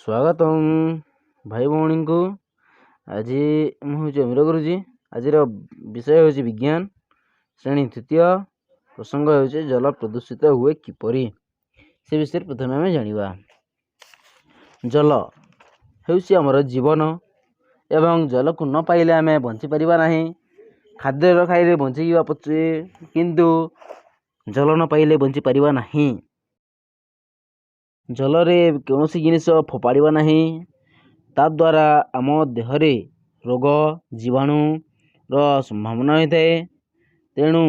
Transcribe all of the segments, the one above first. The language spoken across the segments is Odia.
ସ୍ୱାଗତମ ଭାଇ ଭଉଣୀଙ୍କୁ। ଆଜି ମୁଁ ହେଉଛି ଅମିର ଗୁରୁଜୀ। ଆଜିର ବିଷୟ ହେଉଛି ବିଜ୍ଞାନ, ଶ୍ରେଣୀ ତୃତୀୟ, ପ୍ରସଙ୍ଗ ହେଉଛି ଜଳ ପ୍ରଦୂଷିତ ହୁଏ କିପରି। ସେ ବିଷୟରେ ପ୍ରଥମେ ଆମେ ଜାଣିବା। ଜଳ ହେଉଛି ଆମର ଜୀବନ ଏବଂ ଜଳକୁ ନ ପାଇଲେ ଆମେ ବଞ୍ଚିପାରିବା ନାହିଁ। ଖାଦ୍ୟ ନ ଖାଇଲେ ବଞ୍ଚିଯିବା ପଛେ, କିନ୍ତୁ ଜଳ ନ ପାଇଲେ ବଞ୍ଚିପାରିବା ନାହିଁ। ଜଳରେ କୌଣସି ଜିନିଷ ଫୋପାଡ଼ିବା ନାହିଁ, ତାଦ୍ୱାରା ଆମ ଦେହରେ ରୋଗ ଜୀବାଣୁର ସମ୍ଭାବନା ହୋଇଥାଏ। ତେଣୁ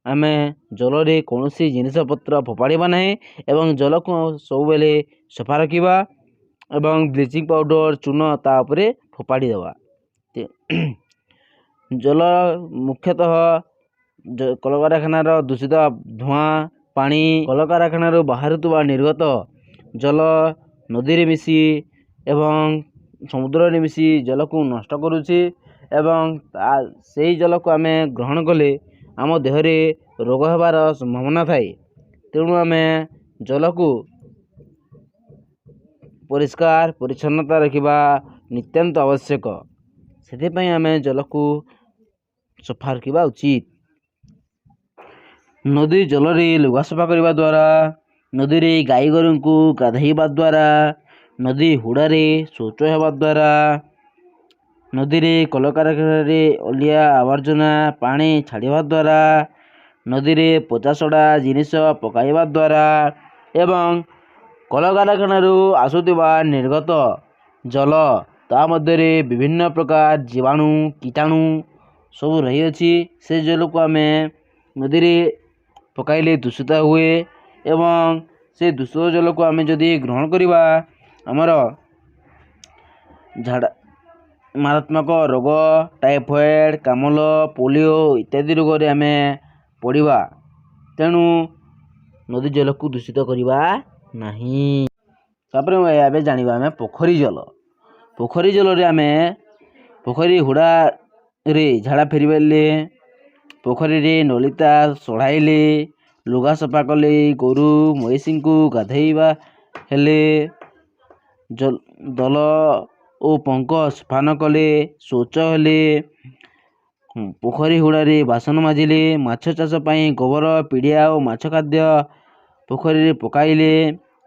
ଆମେ ଜଳରେ କୌଣସି ଜିନିଷପତ୍ର ଫୋପାଡ଼ିବା ନାହିଁ ଏବଂ ଜଳକୁ ସବୁବେଳେ ସଫା ରଖିବା ଏବଂ ବ୍ଲିଚିଂ ପାଉଡ଼ର, ଚୂନ ତା ଉପରେ ଫୋପାଡ଼ି ଦେବା। ଜଳ ମୁଖ୍ୟତଃ କଳକାରଖାନାର ଦୂଷିତ ଧୂଆଁ ପାଣି, କଳକାରଖାନାରୁ ବାହାରୁଥିବା ନିର୍ଗତ ଜଳ ନଦୀରେ ମିଶି ଏବଂ ସମୁଦ୍ରରେ ମିଶି ଜଳକୁ ନଷ୍ଟ କରୁଛି ଏବଂ ସେଇ ଜଳକୁ ଆମେ ଗ୍ରହଣ କଲେ ଆମ ଦେହରେ ରୋଗ ହେବାର ସମ୍ଭାବନା ଥାଏ। ତେଣୁ ଆମେ ଜଳକୁ ପରିଷ୍କାର ପରିଚ୍ଛନ୍ନତା ରଖିବା ନିତ୍ୟାନ୍ତ ଆବଶ୍ୟକ। ସେଥିପାଇଁ ଆମେ ଜଳକୁ ସଫା ରଖିବା ଉଚିତ। ନଦୀ ଜଳରେ ଲୁଗା ସଫା କରିବା ଦ୍ୱାରା, ନଦୀରେ ଗାଈ ଗୋରୁଙ୍କୁ ଗାଧୋଇବା ଦ୍ୱାରା, ନଦୀ ହୁଡ଼ାରେ ଶୌଚ ହେବା ଦ୍ୱାରା, ନଦୀରେ କଳକାରଖାନାରେ ଅଳିଆ ଆବର୍ଜନା ପାଣି ଛାଡ଼ିବା ଦ୍ୱାରା, ନଦୀରେ ପଚାସଢ଼ା ଜିନିଷ ପକାଇବା ଦ୍ୱାରା ଏବଂ କଳକାରଖାନାରୁ ଆସୁଥିବା ନିର୍ଗତ ଜଳ, ତା ମଧ୍ୟରେ ବିଭିନ୍ନ ପ୍ରକାର ଜୀବାଣୁ, କୀଟାଣୁ ସବୁ ରହିଅଛି। ସେ ଜଳକୁ ଆମେ ନଦୀରେ ପକାଇଲେ ଦୂଷିତ ହୁଏ ଏବଂ ସେ ଦୂଷିତ ଜଳକୁ ଆମେ ଯଦି ଗ୍ରହଣ କରିବା, ଆମର ଝାଡ଼ା, ମାରାତ୍ମକ ରୋଗ, ଟାଇଫଏଡ଼୍, କାମଲ, ପୋଲିଓ ଇତ୍ୟାଦି ରୋଗରେ ଆମେ ପଡ଼ିବା। ତେଣୁ ନଦୀ ଜଳକୁ ଦୂଷିତ କରିବା ନାହିଁ। ତାପରେ ଏବେ ଜାଣିବା ଆମେ ପୋଖରୀ ଜଳ। ପୋଖରୀ ଜଳରେ ଆମେ ପୋଖରୀ ହୁଡ଼ାରେ ଝାଡ଼ା ଫେରିଲେ, ପୋଖରୀରେ ନଳିତା ସଢ଼ାଇଲେ, ଲୁଗା ସଫା କଲେ, ଗୋରୁ ମଇଁଷିଙ୍କୁ ଗାଧୋଇବା ହେଲେ, ଦଳ ଓ ପଙ୍କ ସଫା ନ କଲେ, ଶୌଚ ହେଲେ, ପୋଖରୀ ହୁଡ଼ାରେ ବାସନ ମାଜିଲେ, ମାଛ ଚାଷ ପାଇଁ ଗୋବର, ପିଡ଼ିଆ ଓ ମାଛ ଖାଦ୍ୟ ପୋଖରୀରେ ପକାଇଲେ,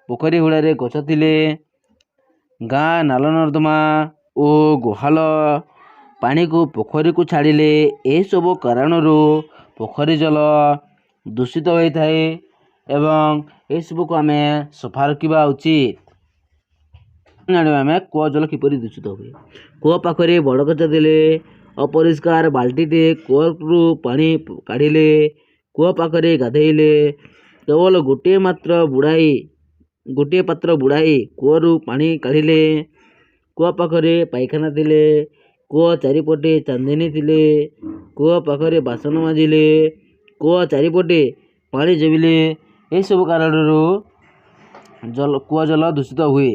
ପୋଖରୀ ହୁଡ଼ାରେ ଗଛ ଥିଲେ, ଗାଁ ନାଳ ନର୍ଦ୍ଦମା ଓ ଗୁହାଳ ପାଣିକୁ ପୋଖରୀକୁ ଛାଡ଼ିଲେ, ଏସବୁ କାରଣରୁ ପୋଖରୀ ଜଳ ଦୂଷିତ ହୋଇଥାଏ ଏବଂ ଏସବୁକୁ ଆମେ ସଫା ରଖିବା ଉଚିତ। ଜାଣିବା ଆମେ କୂଅ ଜଳ କିପରି ଦୂଷିତ ହୁଏ। କୂଅ ପାଖରେ ବଡ଼ ଗଛ ଥିଲେ, ଅପରିଷ୍କାର ବାଲ୍ଟିରେ କୂଅରୁ ପାଣି କାଢ଼ିଲେ, କୂଅ ପାଖରେ ଗାଧୋଇଲେ, କେବଳ ଗୋଟିଏ ମାତ୍ର ବୁଡ଼ାଇ ଗୋଟିଏ ପାତ୍ର ବୁଡ଼ାଇ କୂଅରୁ ପାଣି କାଢ଼ିଲେ, କୂଅ ପାଖରେ ପାଇଖାନା ଥିଲେ, କୂଅ ଚାରିପଟେ ଚାନ୍ଦିନୀ ଥିଲେ, କୂଅ ପାଖରେ ବାସନ ମାଜିଲେ, କୂଅ ଚାରିପଟେ ପାଣି ଜମିଲେ, ଏହିସବୁ କାରଣରୁ ଜଳ, କୂଅ ଜଳ ଦୂଷିତ ହୁଏ।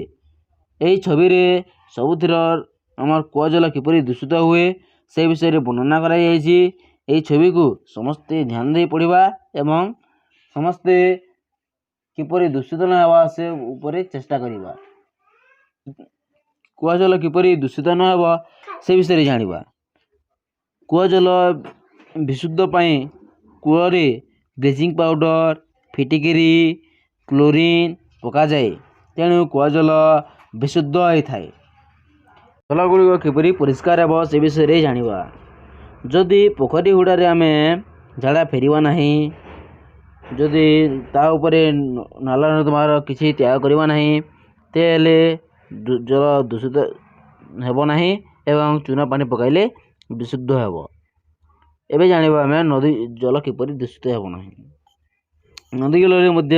ଏହି ଛବିରେ ସବୁଥିର ଆମର କୂଅ ଜଳ କିପରି ଦୂଷିତ ହୁଏ, ସେ ବିଷୟରେ ବର୍ଣ୍ଣନା କରାଯାଇଛି। ଏହି ଛବିକୁ ସମସ୍ତେ ଧ୍ୟାନ ଦେଇ ପଢ଼ିବା ଏବଂ ସମସ୍ତେ କିପରି ଦୂଷିତ ନ ହେବା ସେ ଉପରେ ଚେଷ୍ଟା କରିବା। କୂଅ ଜଳ କିପରି ଦୂଷିତ ନ ହେବ, ସେ ବିଷୟରେ ଜାଣିବା। କୂଅ ଜଳ ବିଶୁଦ୍ଧ ପାଇଁ କୂଅରେ ବ୍ଲିଚିଂ ପାଉଡ଼ର, ଫିଟିକିରି, କ୍ଲୋରିନ୍ ପକାଯାଏ। ତେଣୁ କୂଅ ଜଳ ବିଶୁଦ୍ଧ ହୋଇଥାଏ। ଜଳ ଗୁଡ଼ିକ କିପରି ପରିଷ୍କାର ହେବ, ସେ ବିଷୟରେ ଜାଣିବା। ଯଦି ପୋଖରୀ ହୁଡ଼ାରେ ଆମେ ଝାଡ଼ା ଫେରିବା ନାହିଁ, ଯଦି ତା ଉପରେ ନାଳ ନର୍ଦ୍ଦମାର କିଛି ତ୍ୟାଗ କରିବା ନାହିଁ, ତାହେଲେ ଜଳ ଦୂଷିତ ହେବ ନାହିଁ ଏବଂ ଚୁନା ପାଣି ପକାଇଲେ ବିଶୁଦ୍ଧ ହେବ। ଏବେ ଜାଣିବା ଆମେ ନଦୀ ଜଳ କିପରି ଦୂଷିତ ହେବ ନାହିଁ। ନଦୀ ଜଳରେ ମଧ୍ୟ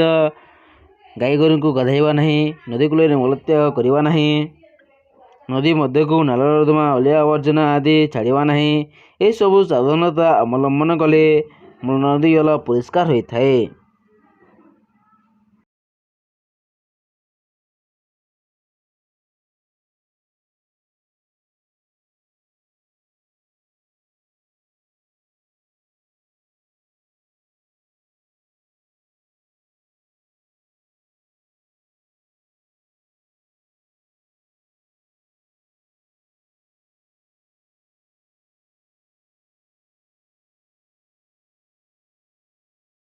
ଗାଈ ଗୋରୁଙ୍କୁ ଗାଧୋଇବା ନାହିଁ, ନଦୀ କୂଳରେ ମଳତ୍ୟାଗ କରିବା ନାହିଁ, ନଦୀ ମଧ୍ୟକୁ ନାଳ ନର୍ଦ୍ଦମା ଅଳିଆ ଆବର୍ଜନା ଆଦି ଛାଡ଼ିବା ନାହିଁ। ଏସବୁ ସାବଧାନତା ଅବଲମ୍ବନ କଲେ ନଦୀ ଜଳ ପରିଷ୍କାର ହୋଇଥାଏ।